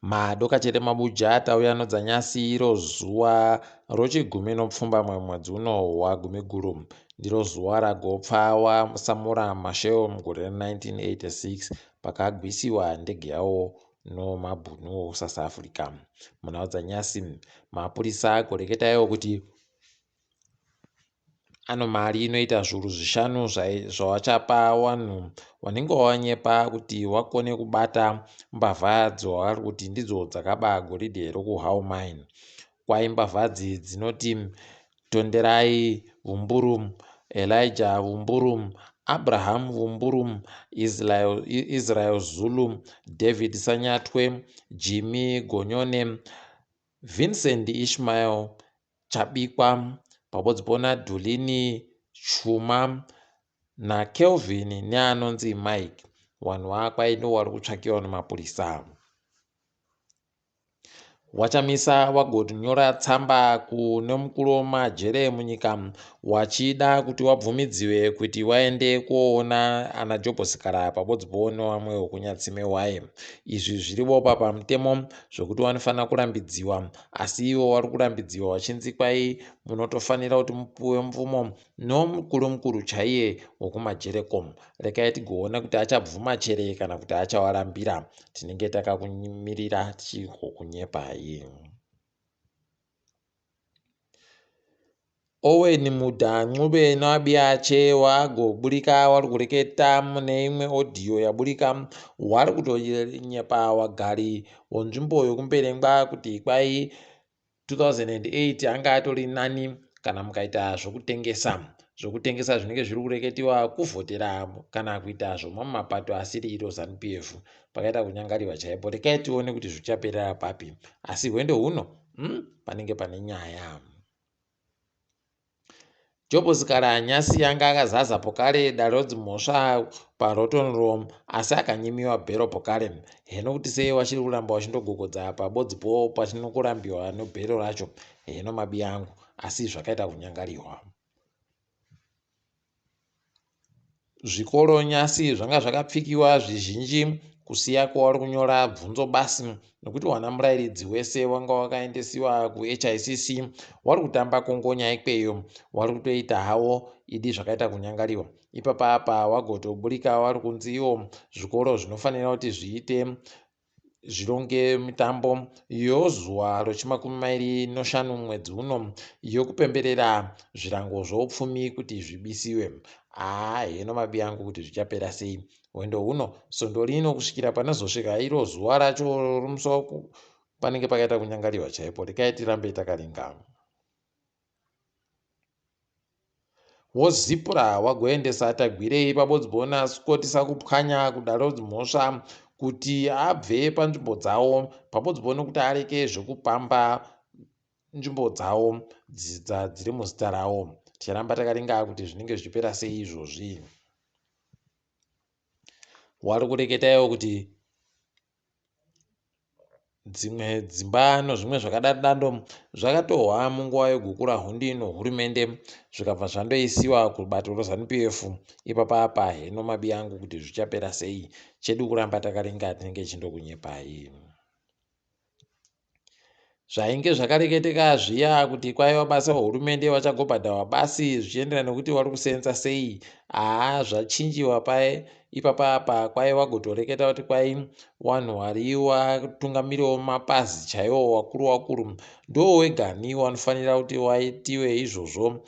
Madokachete mabuja tauya nodzanyasi iro zuva rochigumi nopfumbamwe mwedzi uno waGumiguru. Ndiro zuva ragopfa waSamora Machel mugore re1986 pakagwisiwa ndege yawo nomabhunu oSouth Africa. Munhau dzanyasi mapurisa agoreketa iwo kuti ano mari inoita zviuru zvishanu zvawachapa wanhu wanenge wawanyepa kuti wakone kubata mbavha dzavari kuti ndidzo dzakaba goridhe rokuHow Mine. Kwai mbavhadzi dzinoti Tonderai Vumburu, Elijah Vumburu, Abraham Vumburu, Israel, Israel Zulu, David Sanyatwe, Jimmy Gonyone, Vincent Ishmael, Chabikwa pabodzi pona Dulini Chuma naKelvin neanonzi Mike. Wanhu wakwai ndo wari kutsvakiwa nemapurisa. WaChamisa wagonyora tsamba kune mukuru wemajere munyika wachida kuti wabvumidziwe kuti waende kuoona ana Jobho Sikhala pabodzi po newamwe wekunyatsime waye. Izvi zvirivopa pamutemo zvekuti wanofanira kurambidziwa asi ivo wari kurambidziwa wachinzi kwai munotofanira kuti mupuwe mvumo nomukuru mukuru chaiye wokumajereko. Rekai tigoona kuti achabvuma chere kana kuti achawarambira. Tinenge takakumirira tichigokunyepai. Owen Mudha Ncube naAbiache wagoburika wari kureketa mune imwe audio yaburika wari kutonyepa wagari wonzvimbo yokuMberengwa kuti kwai 2008 anga atori nani kana mukaita zvokutengesa zvokutengesa zvinenge zviri kureketiwa kuvhotera kana kuita zvomamwe mapato asiri iro Zanu PF pakaita kunyangariwa chaipo rekai tione kuti zvichaperera papi asi hwendo huno panenge pane nyaya. Job Sikhala nyasi anga akazaza pokare dare rodzimhosva paRoton Room asi akanyimiwa bhero pokare. Heno kuti sei wachiri kuramba wachindogogodza pabodzi po pachinokurambiwa nebhero racho heno mabi angu asi zvakaita kunyangarihwa. Zvikoro nyasi zvanga zvakapfikiwa zvizhinji kusiya kwevari kunyora bvunzo basi nekuti wana murairidzi wese wanga wakaendesiwa kuHICC wari kutamba kongonya ikweyo wari kutoita hawo idi zvakaita kunyangariwa ipapa apa wagotoburika wari kunzi iwo zvikoro zvinofanira kuti zviite zvironge mitambo yozuva rechimakumi mairi noshanu mwedzi uno yokupemberera zvirango zvoupfumi kuti zvibisiwe. Haa heno mabi angu kuti zvichapera sei hwendo huno svondo rino kusvikira panozosvika iro zuva racho romusi panenge pakaita kunyangariwa chaipo rekai tirambe takaringa. WoZipra wagoendesa Tagwirei paBotsbona Scott Sakupwanya kudare dzimhosva kuti abve panzvimbo dzawo paBotsbona kuti areke zvekupamba nzvimbo dzawo dziri muzita rawo. Ticharamba takaringa kuti zvinenge zvichipera sei izvozvi. Wari kureketa iwo kuti Dzimwe dzimba nozvimwe zvakadaro zvakatohwa munguva yeGukurahundi nohurumende zvikabva zvandoisiwa kubato reZanu PF. Ipapa apa heno mabi angu kuti zvichapera sei. Chedu kuramba takaringa tinenge tichindokunyepai. Zvainge zvakareketeka zviya kuti kwaiva basa hurumende vachagobhadharwa basi zvichienderana nekuti vari kuseenza sei. Haa zvachinjiwa paye ipapa apa kwaiva gotoreketa kuti kwai wanhu wari watungamiriwo mapazi chaiwo wakuru wakuru ndowegani wanofanira kuti waitiwe izvozvo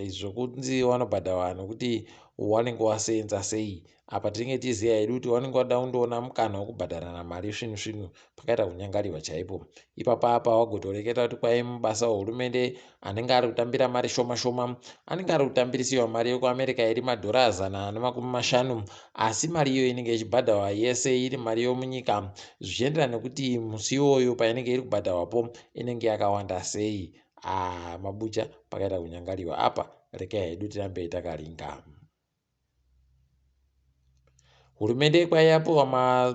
zvokunzi wanobhadharwa nekuti wanenge waseenza sei. Apa tinenge tichiziva hedu kuti vanenge vada kundoona mukana wekubhadharana mari svinu svinu pakaita kunyangariwa chaipo. Ipapa apa wagotoreketa kuti kwai mubasa wehurumende anenge ari kutambira mari shoma shoma anenge ari kutambirisiwa mari yekuAmerica iri madhora 150 asi mari iyoyo inenge ichibhadharwa yese iri mari yomunyika zvichienderana nekuti musi iwoyo painenge iri kubhadharwapo inenge yakawanda sei. Ah, mabuja pakaita kunyangariwa apa rekai hedu tirambe takaringa. Hurumende kwaiyapiwa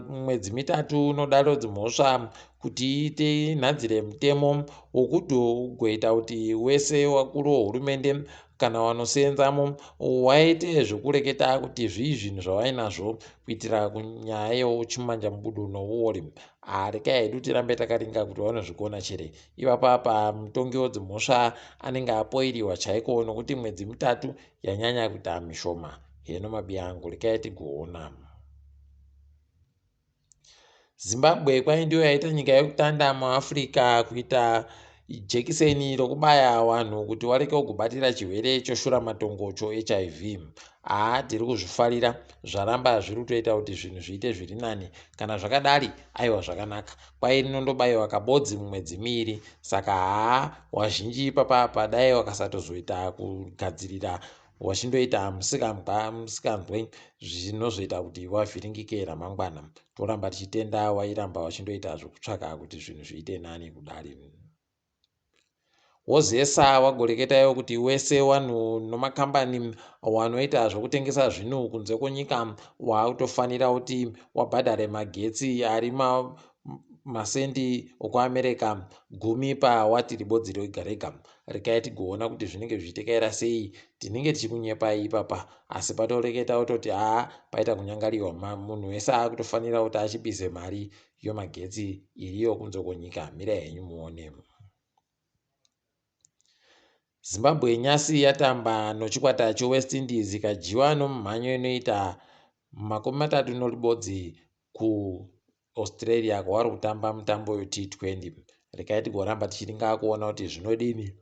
mwedzi mitatu nodaro dzimhosva kuti iite inhadzire mutemo wokuti ugoita kuti wese wakuru wehurumende kana wanoseenzamo waite zvekureketa kuti zvii zvinhu zvawainazvo kuitira nyaya yeuchimanja mubudu nouori. Rekai hedu tirambe takaringa kuti vanozvikona chere. Ipapa apa mutongi wedzimhosva anenge apoiriwa chaiko nokuti mwedzi mitatu yanyanya kuita mishoma. Heno mabiyangu, rekai tigoona. Zimbabwe kwai ndiyo yaita nyika yekutanda muAfrica kuita jekiseni rokubaya vanhu kuti wareke kubatira chirwere cheshuramatongo choHIV. Haa, tiri kuzvifarira, zvaramba zviri kutoita kuti zvinhu zviite zviri nani. Kana zvakadari, aiwa zvakanaka. Kwai rinondobayiwa kabodzi mumwedzi miiri, saka haa wazhinji ipapa dai wakasatozoita kugadzirira wachindoita musikanzwa musikanzwe zvinozoita kuti wavhiringike ramangwana. Toramba tichitenda wairamba wachindoita zvekutsvaka kuti zvinhu zviite nani kudari. Wozesa wagoreketayo kuti wese wanhu nomakambani wanoita zvokutengesa zvinhu kunze kwenyika wakutofanira kuti wabhadhare magetsi ari masendi okuAmerica gumi pawati ribodzi rega rega. Regai tigoona kuti zvinenge zvichitekaira sei. Tinenge tichikunyepai ipapa, asi patoreketa kutoti haa paita kunyangariwa, munhu wese akutofanira kuti achibise mari yomagetsi iriyo kunze kwenyika. Mirai henyu muone. Zimbabwe nyasi yatamba nochikwata cheWest Indies ikadyiwa nomumhanyo inoita 31 kuAustralia kwavari kutamba mutambo weT20. Regai tigoramba tichiringa kuona kuti zvinodini,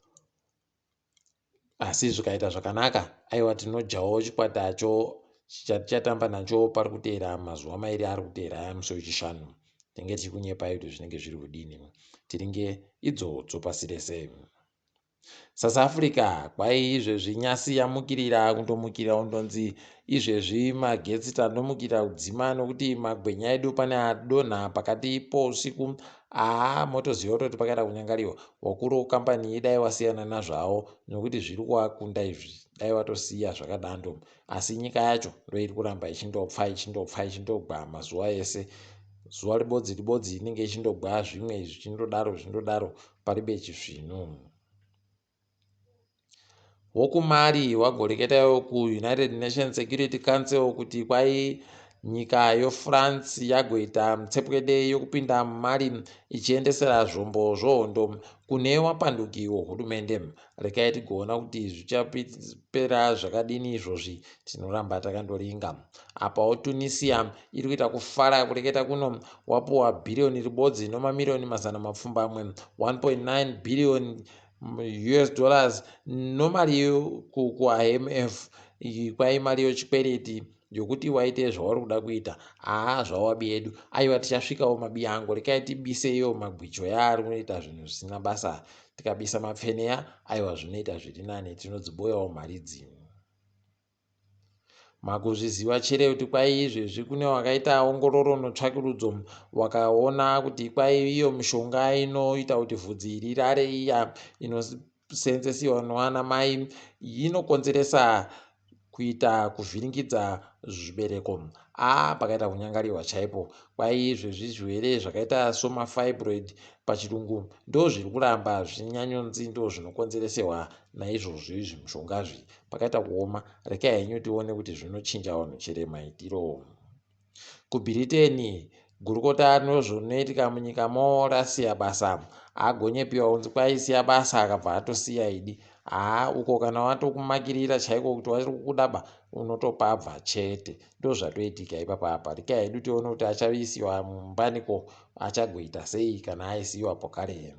asi zvikaita zvakanaka aiwa tinodyawo chikwatacho chatichatamba nacho pari kuteera mazuva mairi ari kuteera aya musi wechishanu. Tinenge tichikunyepai kuti zvinenge zviri kudini. Tiringe idzodzo pasi rese. South Africa kwai izvezvi nyasi yamukirira kundomukira kundonzi izvezvi magetsi tandomukira kudzima nokuti magwenya edu pane adonha pakati pousiku. Haa, motoziva kutoti pakaita kunyangariwa. Wakuru wekambani iyi dai wasiyana nazvawo nokuti zviri kuvakunda izvi, dai watosiya zvakadando. Asi nyika yacho ndoiri kuramba ichindopfa ichindopfa ichindogwa mazuva ese, zuva ribodzi ribodzi inenge ichindogwa zvimwe zvichindodaro zvichindodaro, paribe chisvinu. Wokumari wagoreketawo kuUnited Nations Security Council kuti kwai nyika yoFrance yagoita mutsepwede yokupinda muMali ichiendesera zvombo zvohondo kune wapanduki wohurumende. Rekai tigoona kuti zvichapera zvakadini izvozvi, tinoramba takandoringa. Apawo Tunisia iri kuita kufara kureketa kuno, wapuwa bhiriyoni ribodzi nomamiriyoni 800, 1.9 billion US dollars nomari kuIMF. Iyi kwai mari yochikwereti yokuti waite zvauri kuda kuita. Haa, zvawabi yedu, aiwa tichasvikawo mabiyango. Rekai tibiseyo magwicho yaari kunoita zvinhu zvisina basa. Tikabisa mapfeneya, aiwa zvinoita zviri nani, tinodziboyawo mharidzi. Makuzviziva chere kuti kwai izvezvi kune wakaita ongororo notsvakurudzo wakaona kuti kwai iyo mishonga inoita kuti vhudzi rirare iya inoseenzesiwa noana mai inokonzeresa kuita kuvhiringidza zvibereko. Aa, pakaita kunyangariwa chaipo. Kwai izvezvi zvirwere zvakaita somafibroid pachirungu ndo zviri kuramba zvichinyanyonzi ndo zvinokonzeresewa naizvozvo izvi mishongazvi. Pakaita kuoma, rekai henyu tione kuti zvinochinja vanhu chere maitiro. KuBhiriteni, gurukota rinozvinoitika munyika mo rasiya basa. Agonyepiwa kunzi kwaisiya basa, akabva atosiya idi. Haa, uko kana watokumakirira chaiko kuti wari kukudaba, unotopabva chete. Ndozvatoitika ipapa apa. Rekai hedu tione kuti achaisiwa mumbaniko, achagoita sei kana aisiwapo kare.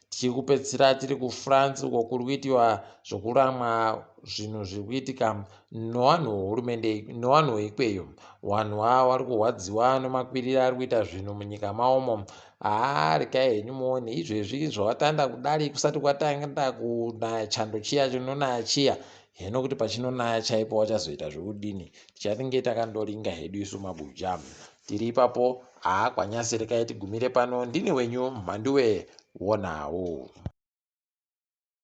Tichiri kupedzisira tiri kuFrance uko kuri kuitiwa zvokuramwa zvinhu zviri kuitika nowanhu hurumende nowanhu weikweyo. Wanhu ava vari kurwadziwa nomakwiriro ari kuita zvinhu munyika maomo. Haa, regai henyu muone izvezvi zvawatanda kudari kusati kwatanga kunaya chando chiya chinonaya chiya. Heno kuti pachinonaya chaipo wachazoita zvekudini. Tichange takandoringa hedu isu mabuja. Tiri ipapo. Haa, kwanyasi rekai tigumire pano. Ndini wenyu Mhanduwe wonawo.